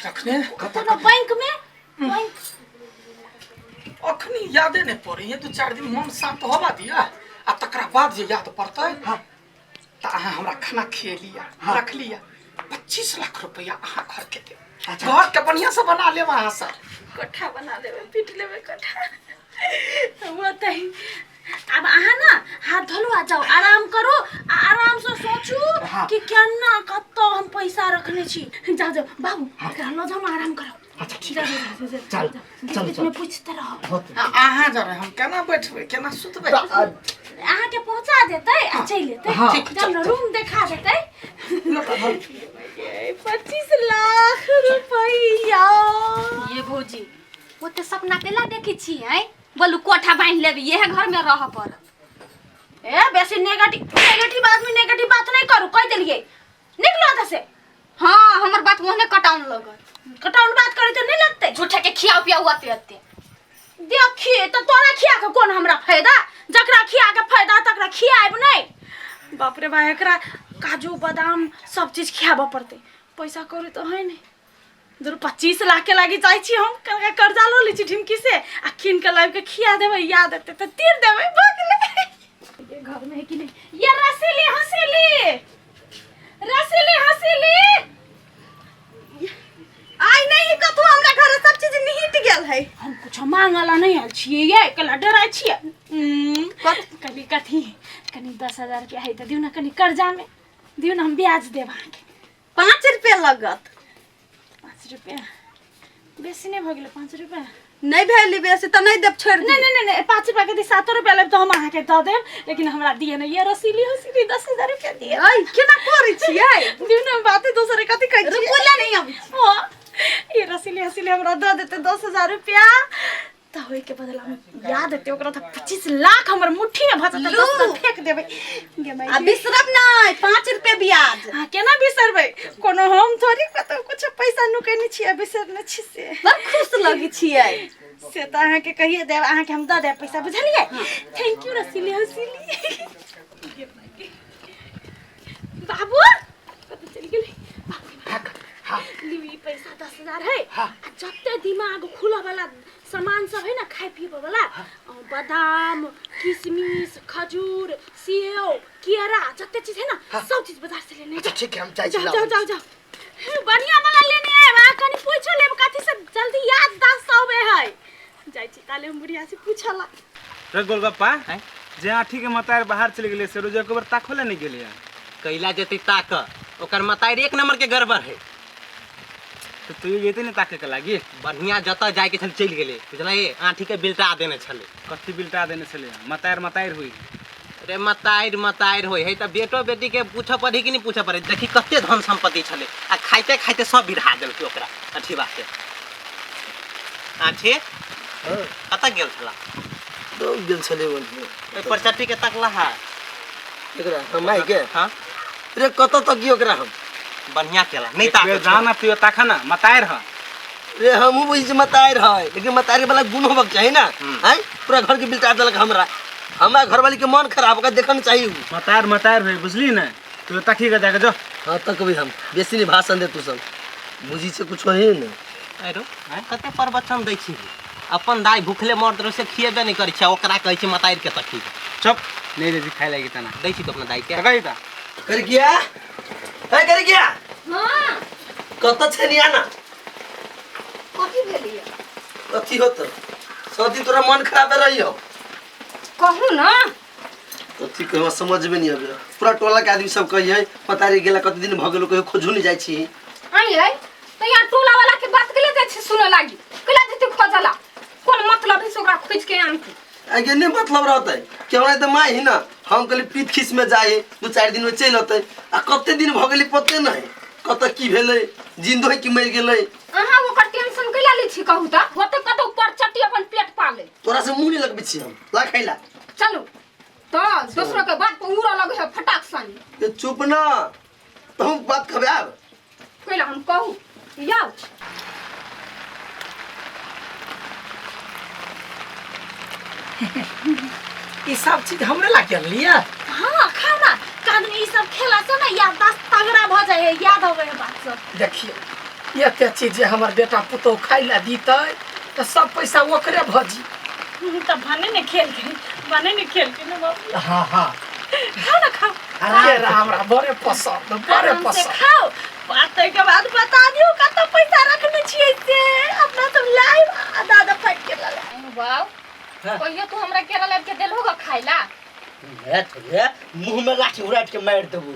छी रखने? कतऽ ने बैंक में बैंक। अखनी यादे नहि पड़ैए, 2-4 दिन मन शांत होबा दिया आ तकरा बाद जे याद पड़तै तऽ अहाँ हमरा खाना खिएलियै रखलियै। 25 लाख रुपया अहाँ घर के देब। अच्छा। घर के बढ़िया से बना लेब अहाँ सब। कोठा बना लेबै, पीट लेबै कोठा। वो तऽ आब अहाँ ना हाथ धोलू आ जाउ, आराम करू आ आराम से सोचू कि केना कतऽ हम पैसा रखने छी। जाउ जाउ बाबू, एकरा लऽ जाउ ना, आराम करू। अच्छा ठीक जाउ, है। जाउ, जाउ, जाउ, चल, जाउ। चल, बीच चल। में पूछते रहो। अहाँ जरे हम केना बैठबै, केना सुतबै? अहाँके पहुंचा देतै आ चलि एतै। हाँ। ठीक, जाउ ना, रूम देखा देतै। लोटा धर। 25 लाख रुपैया। ये भौजी, ओते सपना केला देखै छी? आँय बोलू, कोठा बान्हि लेबै, इएह घरमे रहऽ पड़त। ए बेसी नेगेटिव नेगेटिव आदमी नेगेटिव बात नहीं करू, कह देलिए। निकलो एतऽ से। हाँ, हमर बात ओहने कटाउन लगत। कटाउन बात करे तो नहीं लगते। झूठे के खियाओ पियाओ अते अते। देखी तो तोरा खिया के कोन हमरा फायदा? जकरा खिया के फायदा तकरा खियाब नहीं। बाप रे भाई, एकरा काजू बादाम सब चीज खियाबऽ पड़तै। पैसा कौड़ी तो है नहीं। दूर 25 लाख के लागी जाइ छी हम, कनका कर्जा लऽ लै छी ढिमकी से आ कीन के लाबि के खिया देबै, याद एतै तऽ तीर देबै, भऽ गेलै। ये घर में है कि नहीं? ये रसीली हसीली, रसीली हसीली। आइ नहीं कथू, हमरा घर सब चीज निहिट गेल है। हम कुछ मांगला नहीं आयल छियै ये, कला डराइ छियै। कनी कथी, कनी 10,000 रुपया है तऽ दियौ ने, कनी कर्जा में दियौ ने, हम ब्याज देब अहाँके। 5 रुपया लगत। 5 रुपया बेसी नहीं भऽ गेलै? 5 रुपया नहीं भेली बेसी तऽ नहीं देब, छोड़ नहीं। नहीं नहीं नहीं, 5 रुपया के दी, 7 रुपया लेब तऽ हम अहाँके दऽ देब, लेकिन हमरा दिअ ने ये रसीली हसीली 10,000 रुपया दिअ। ऐ केना करै छियै? दियौ ने, बाते दोसरे कथी कहै छियै। रुकू ले, नहीं अबै। हाँ, ये रसीली हसीली हमरा दऽ देतै 10,000 रुपया तऽ ओहिके बदला में याद हेतै ओकरा तऽ 25 लाख हमर मुट्ठी में भऽ जेतै। 10,000 फेंक देबै गे माय आ गे। बिसरब नहीं, 5 रुपया ब्याज। हाँ, केना बिसरबै? कोनो हम थोड़ी कतौ कुछ पैसा नुकेने छियै, बिसरने छी से। बड़ खुश लगै छियै। से तऽ अहाँके कहिए देब, अहाँके हम दऽ देब पैसा, बुझलियै? Thank you रसीली हसीली। बाबू कतऽ चलि गेलै? लियौ, ई पैसा 10,000 है। आ जते दिमाग खुलऽ वाला सामान सब है ना, खाय पीबऽ वाला, बादाम, किशमिश, खजूर, सेब, केरा, जते चीज है ना, सब चीज बाजार से लेने। अच्छा ठीक है, हम जाइ छी। जाओ जाओ जाओ जाओ, बढ़िया वाला लेने आएब। आ कनी पूछो लेब कथी से जल्दी याददाश्त आबै है। जाइ छी ताले हम बुढ़िया से पूछला। रे गोलगप्पा, जे आठी के मतार बाहर चलि गेलै से रोज एक बेर ताको ले नहीं गेलै? कैला जेतै ताक, ओकर मतार एक नंबर के गड़बड़ है। तो तू जेते ने ताके के लागी? बढ़िया जतऽ जाय के छल चलि गेलै, बुझलही? आठी के बिलटा देने छलै। कथी बिलटा देने छलै? मतार मतार हुई रे, मतार मतार होय है तऽ बेटो बेटी के पूछऽ पड़ै कि नहि पूछऽ पड़ै? देखी कते धन संपत्ति छलै आ खाइते खाइते सब बिढ़ा देलकै ओकरा अथी बाते। आठी कतऽ गेल छला? दौड़ गेल छलै ओन्हिए। ओहि पर चट्टी के तकला है एकरा हम माय के? हाँ। रे कतऽ तकियो ओकरा हम? बढ़िया केला नहीं एक बेर ताक जा ना तू, ताका ना, मतार है। रे हमहूँ बुझै छी मतारि है, लेकिन मतारि वाला गुण होबक चाही ना। आँय, पूरा घर के बिलटा देलक हमरा, हमरा घरवाली के मन खराब, ओकरा देखऽ ने चाही उ। मतार मतार है, बुझली ने? तू तकी के जाके जो। हाँ तकबै हम, बेसी नहीं भाषण दे, तू सब बुझी छै कुछो है ने। अरे कते प्रवचन दै छी? अपन दाइ भूखले मरत रहे से खिएबे नहीं करै छै, ओकरा कहै छी मतार के तकी। चुप, नहीं दे छी खाइ लागी तना। दै छी तो अपना दाइ के। तकै ता कर किया है, कर किया? हाँ। कतऽ छै निया ना? कथी भेलियै? कथी होत सदी, तोरा मन खराब रही हो। कहू ना। कथी कहू, समझबे नहीं अबे। पूरा टोला के आदमी सब कहिए पता रहि गेला, कते दिन भऽ गेलो, कहियो खोजू नहीं जाइ छी। आई आई तऽ यहाँ टोला वाला के बात केले जाइ छी सुनऽ लागी? केला जेतै खोजला? कोन मतलब है से ओकरा खोज के आनतै? आगे नहीं मतलब रहते कि हमरा तऽ माय ही ना। हम कहली पीत खीस में जाए, 2-4 दिन में चलि अतै, आ कते दिन भऽ गेलै पते नहीं, कतऽ की भेलै, जिन्दो है कि मरि गेलै। अहाँ ओकर टेंशन कैला लै छी कहू तऽ? होतै कतौ पर चट्टी अपन पेट पाले। तोरा से मुँह नहीं लगबै छी हम, ला खाइला। चलू तऽ, दोसरो के बात पर उड़ऽ लगै है फटाक सन। ये चुप ना, तुम बात खबे आब। कैला हम कहू याउ। ई सब चीज हमरे ला के अनलियै? हाँ, खाना कारण ई सब खेला से ना याददाश्त तगड़ा भऽ जाइ है, याद अबै है बात सब। देखियौ, एते चीज जे हमर बेटा पुतोह खाइ लए दितै तऽ सब पैसा ओकरे भऽ जी। तऽ भने ने खेल के, भने ने खेल के ने बाबू। हाँ हाँ खाओ ना खाओ। केरा हमरा बड़े पसंद, बड़े आराम से पसंद। खाओ, आ ताहिके बाद बता दियौ कतऽ पैसा रखने छियै से अपना सब लाइव आ दादा फाटि के लऽ लेब। वाओ, कहियो तू हमरा केरा लाबि के देलहो ग खाइला? हे मुंह में लाठी उड़ाट के मार देबू।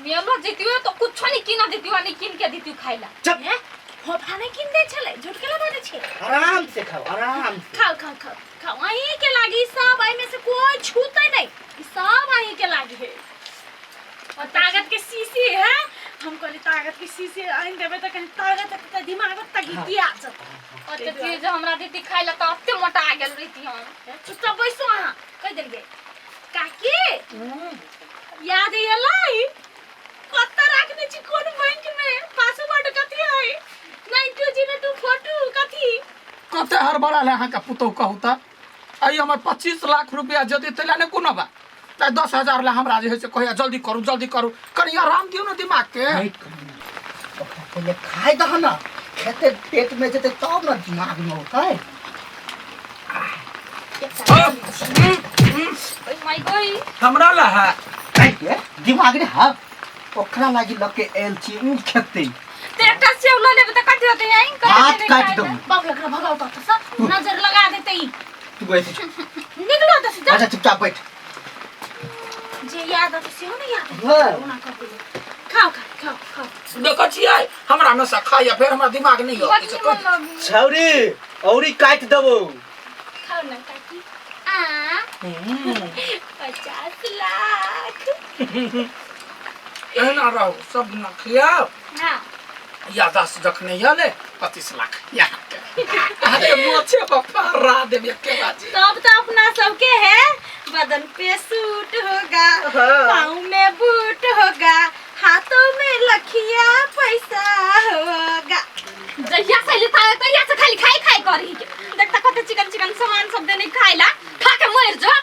मेलो जितियो तो कुछो नहीं किना देतियो आ नहीं किन के देतियो खाइला। चुप। हैं? फोफा नहीं किन दे छलै, झूठ के लगा दे छै। आराम से खाओ, आराम से। खाओ खाओ खाओ खाओ, अहीं के लागी सब, एहिमे से कोई छूते नहीं, ई सब अहीं के लागी है। और ताकत के शीशी है, हम कहली ताकत के शीशी आनि देबै तऽ कनि ताकत तऽ दिमाग तक गिया जतै। ओते चीज हमरा देती खाइला तऽ एते मोटा गेल रहिती हम। चुपचाप बैसू अहाँ, कहि देलियै। काकी याद एलै कतऽ राखने छी, कोन बैंक में पासवर्ड कथी है? 920242 कथी? कते हड़बड़ा ले अहाँके पुतोह कहू तऽ, अइ हमर 25 लाख रुपया जदि तैला नहि कोनो बात, तऽ 10,000 ला हमरा जे है से कहैया जल्दी करू जल्दी करू, कनि आराम दियौ ने दिमाग के। नहीं करू, ओकरा पहिले खाय दह ना, खेते पेट में जेतै तब ना दिमाग में होतै। ओय my गई। हमरा ला है। के दिमाग रे, हाँ ओकरा लागी लके के एल छी उ खेतै। ते एकटा सेव ल लेबै तऽ कथी होतै? यहीं कर हाथ देबै काटि खाइ देबौ। लए। बाप रे, एकरा भगाउ तऽ सब नजर लगा देतै ई। तू ऐसे निकलो तऽ से जा। अच्छा चुपचाप बैठ। जे याद आते सेहो नहि याद आते। हाँ। ओना कऽ दियौ। खाओ खाओ खाओ खाओ। देखै छियै हमरा हमेशा खाइया, फेर हमरा दिमाग नहि बड़ अबै छै। निमन लगै। छौरी औरी काटि देबौ। खाओ ना काकी। आ 50 लाख। एहना रहू सब दिना खियाओ। हाँ। यादाश्त जखने एलै 25 लाख यहाँ के। अरे मोछे पर फर्रा देब एके बाजी। तब तो अपना सबके है बदन पे सूट होगा, पाँव में बूट होगा, हाथों में लखिया पैसा होगा। जहिया से लेता है तहिया से खाली खाई खाई करही के। देखता कते चिकन चिकन सामान सब देने खाइला, खा के मर जा।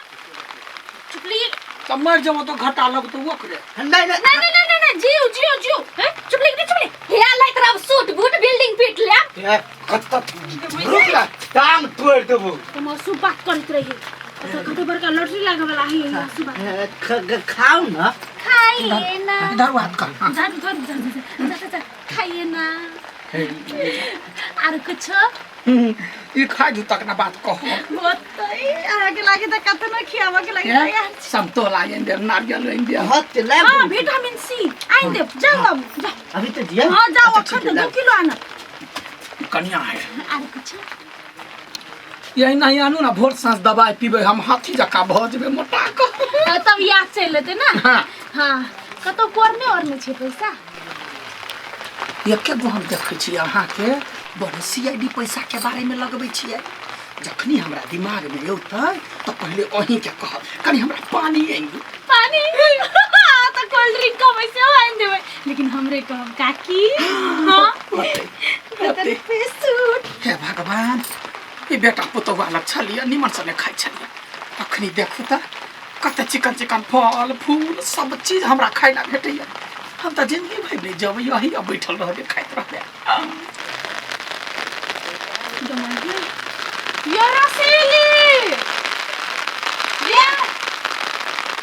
चुपली। तऽ मरि जेबो तऽ घाटा लगतौ ओकरे। नहीं नहीं नहीं नहीं नहीं नहीं, जियो जियो जियो। हैं? चुपली कि चुपली। हे लाइत रब सूट बूट बिल्डिंग पीट ले। ए, कत्ता रुक ना, टांग तोड़ देबौ। तुम असु बात करैत रही। तो कते बड़का लॉटरी लागे वाला है असु बात। खाओ ना। खाइए ना। इधर हाथ कर। हाँ। जा जा जा जा जा जा खाइए ना। आर कुछ? ई खाइ दू तक ना बात कहो। बताई आगे लागे त कत न खियावा के लागे तैयार। समतोला आनि देब, नारियल आनि देब। हाँ, ते लाब। हाँ, विटामिन सी आनि देब। जाओ बाबू, जाओ। अभी तो दिया। हाँ, जाओ, अच्छा, अखन ठीक है, 2 लाब। किलो आना। कनिया है। आर कुछ? यही नहीं आनू ना, भोर साँझ दवाई पीबै हम हाथी जकाँ भऽ जेबै मोटा कऽ। हाँ, तब याद चलि एतै ना। हाँ। हाँ, कतौ पड़ने ओढ़ने छै पैसा? एके गो हम देखै छी अहाँके बड़ CID पैसा के बारे में लगबै छियै। जखनी हमरा दिमाग में औतै तऽ पहिले अहींके कहब कनि हमरा पानी आनि दियौ। पानी? तऽ कोल्ड ड्रिंक कहबै सेहो आनि देबै, लेकिन हमरे कहब काकी। हाँ। होतै। हे भगवान, ई बेटा पुतोह अलग छलियै, निमन से नहि खाइ छलियै। अखनी देखू तऽ कते चिकन चिकन फल फूल सब चीज हमरा खाइ लए भेटैया। हम तऽ जिंदगी भरि नहि जेबै, यही बैठल रहबै खाइत रहबै। ये रसीली ये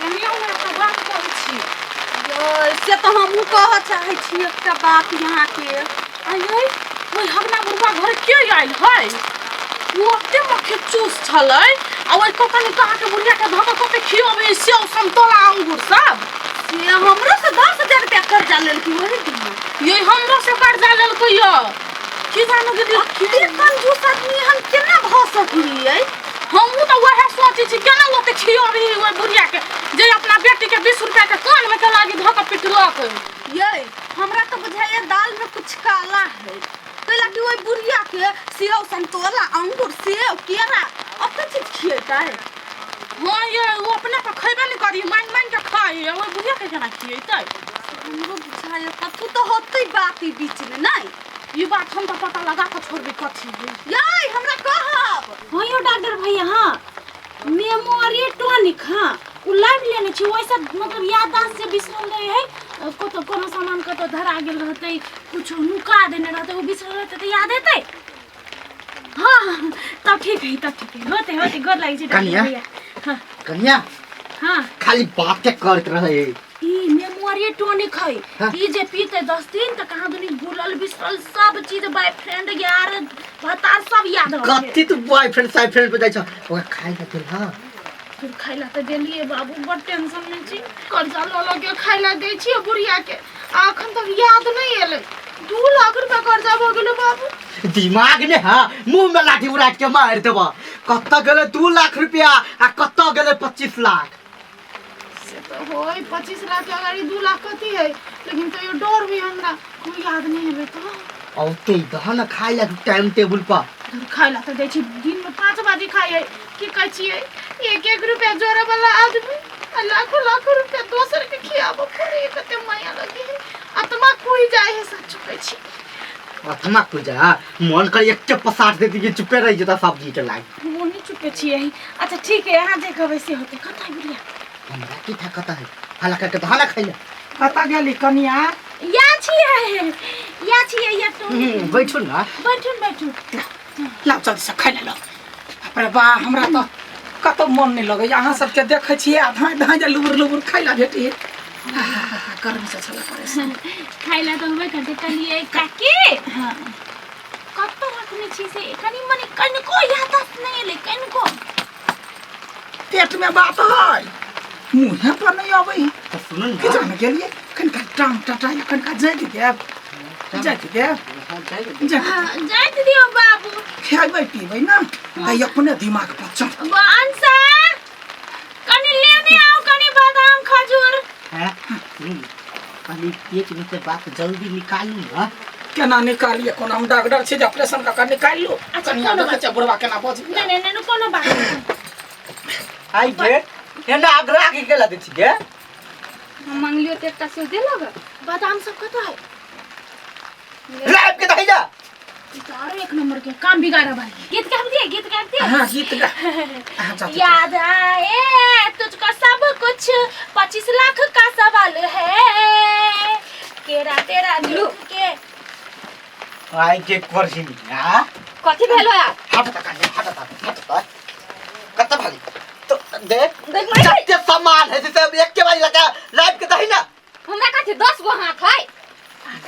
कनिया हमरा तऽ बात कहै छी। यै, से तऽ हमहूँ कहऽ चाहै छी एकटा बात यहाँके। आइयै, ओहि हगना बुढ़वा घर के आयल है? ओ ओते मक्खी चूस छलै आ ओहि कतनी कहाँ के बुढ़िया के धऽ कऽ कते खियबै सेव समतोला अंगूर सब। से हमरो से 10,000 रुपया कर्जा लेलकै ओहि दिन। ये हमरो से कर्जा लेलकै यौ। की जानो गेलियै? एते कंजूस आदमी हम केना भऽ सकलियै? हमहूँ तऽ वएह सोचै छी केना ओते खियबै ओहि बुढ़िया के जे अपना बेटी के 20 रुपया के कान में के लागी धऽ कऽ पिटलक। यै, हमरा तऽ बुझाइया दाल में कुछ काला है। कैला कि ओहि बुढ़िया के सेव संतोला अंगूर सेव केरा अते चीज खियेतै। हाँ ये ओ अपने तऽ खैबे नहि करी, मांगि मांगि के खाइ, ओहि बुढ़िया के केना खियेतै? हमरो बुझाइया कथू तऽ होतै बात ई बीच में नहि। ई बात हम तऽ पता लगा कऽ छोड़बै कथी है। यै, हमरा कहब। हाँ यौ डॉक्टर भैया, हाँ मेमोरी टॉनिक, हाँ उ लाइव लेने छी, ओहिसँ मतलब याददाश्त जे बिसरल रहै है कतौ कोनो सामान कतौ धरा गेल रहतै, कुछो नुका देने रहतै, ओ बिसरल रहतै तऽ याद एतै। हाँ तब ठीक है, तब ठीक है, होते होते गोर लागै छी डॉक्टर कनिया? भैया। हाँ कनिया हाँ खाली बाते करत रहे। ई मेमोरी टॉनिक है। हाँ। ई जे पीते 10 दिन तऽ कहाँ दुनी भूलल बिसरल सब चीज, बॉयफ्रेंड यार भतार सब याद रहै। कथी तू बॉयफ्रेंड साइफ्रेंड पे जाइ छ? ओकरा खाइ ला देल? हाँ फिर खाइ ला तऽ देलियै बाबू, बड़ टेंशन में छी, कर्जा लऽ लऽ के खाइ ला दै छियै बुढ़िया के, आ अखन तक याद नहि एलै। 2 लाख रुपया कर्जा भऽ गेलै बाबू। दिमाग ने हाँ मुंह में लाठी उड़ा के मार देब। कतऽ गेलै 2 लाख रुपया आ कतऽ गेलै 25 लाख? से तऽ होय 25 लाख के अगाड़ी 2 लाख कथी है, लेकिन तैयो डर भी हमरा, कोई याद नहीं एलै तऽ। औते दह न खाइ ला टाइम टेबुल पर। खाइ ला तऽ दै छी, दिन में 5 बाजी खाइ है। की कहै छियै, 1-1 रुपया जोड़े वाला आदमी आ लाखों लाखों रुपया दोसर के खियाबऽ पड़े, कते माया लगे है, आत्मा खुइ जाइ है, सच कहै छी। आत्मा खुजा मन कर एक पसार देती कि चुपे रह जेता सब्जी के लागी। वो नहीं चुपे छियै। अच्छा ठीक है, अहाँ जे कहबै से होतै। कतऽ है बुढ़िया? हमरा की था कतऽ है, हला करके तो हला खाइला। कतऽ गेली कनिया? या छियै, या छियै, या तो बैठू ना। बैठू बैठू। लाउ जल्दी से खाइ ला। बाप रे बा, हमरा तऽ कतौ मन नहि लगैया। अहाँ सबके देखै छियै आ धाँइ धाँइ जे लुबुर लुबुर खाइ ला भेटैए। गर्मी से छलै परेशान। खाइ ला तऽ होबे करतै। कहलियै काकी कतऽ रखने छी से कनि मनि कनिको याददाश्त नहि एलै, कनिको। पेट में बात है, मुँहे पर नहीं अबै है। तऽ सुनू की ना, जाने गेलियै कनिका टांग टटा कनिका जागि देब, जागि देब, जागि। हाँ, जाइत दियौ बाबू। खेबै पीबै ना तऽ अपने दिमाग पर चढ़। अंशा कनि लेने आओ कनि बादाम खजूर। हैं? कनि पेट में से बात जल्दी निकालू ना। केना निकालिए? कोनो हम डॉक्टर छी जे ऑपरेशन कऽ के निकालि लू? अच्छा, कनिया कोनो देखै बात छियै बुढ़वा केना बजै। नहि नहि नहि, कोनो बात नहि। आई गे एना आग्रह के केला दै छी गे? हम मंगलियो तऽ एकटा सेव देलक। बादाम सब कतऽ है? लाइब के दही जा। ई तऽ आरो 1 नंबर के काम बिगाड़े वाली। गीत गाबि दिए, गीत गाबि दिए। हाँ गीत गा। अहाँ जाउ। याद आए तुझको सब कुछ, 25 लाख का सवाल है, केरा तेरा लू के। आई के करसी हां कथी भेलो यार? हट त कन्या, हट त, हट त। कत भाली तो देख देख जते सामान है से सब एक के बारी लगा लाइब के दही ना। हमरा कथी 10 गो हाथ है?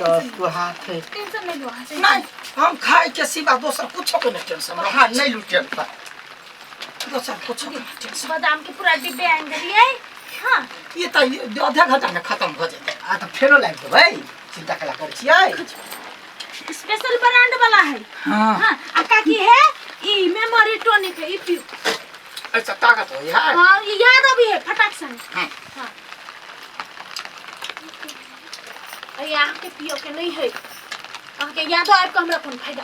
10 गो हाथ है। टेंशन नहीं लो। नहीं, हम खाए के सिवा दोसर कुछो के नहीं टेंशन। हाँ नहीं लू टेंशन, दोसर कुछो के नहीं टेंशन। बादाम के पूरा डिब्बे आनि देलियै। हाँ ये तऽ आधा घंटा में खत्म हो जेतै। आ तऽ फेरो लाइब देबै, चिंता कला करै छियै। स्पेशल ब्रांड वाला है। हाँ हाँ आ काकी है ई मेमोरी टॉनिक है, ई पियो। अच्छा ताकत होई है। हाँ ये याद अभी है फटाक से। हाँ। हाँ अरे अहाँके पियो के नहीं है, अहाँके यादो आबि कऽ हमरा कोन फायदा।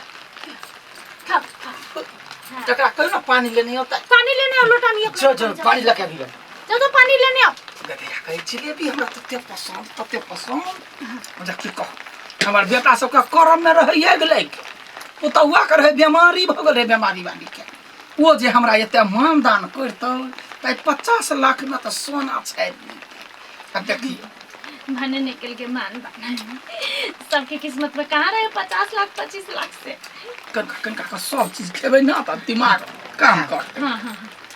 खाओ खाओ। जकरा कहियो ना पानी लेने औतै। पानी लेने आओ लोटा में। चल चल पानी लके आबि। चल तो पानी लेने आओ। गधेरा कहै जिलेबी हमरा तते पसंद, तते पसंद। जा की कहू, हमर बेटा सबके करम में रहैये गेलै, पुतहुआ के रहै बेमारी भऽ गेल रहै, बेमारी वाली के। ओ जे हमरा एते मानदान करितौ तऽ 50 लाख में तऽ सोना छापि दितै। आब देखियौ भने निकल के मान दान सबके किस्मत में कहाँ रहे 50 लाख 25 लाख से। कनका कनका के सब चीज खेबै ना तऽ दिमाग काम करतै। हाँ हाँ हाँ।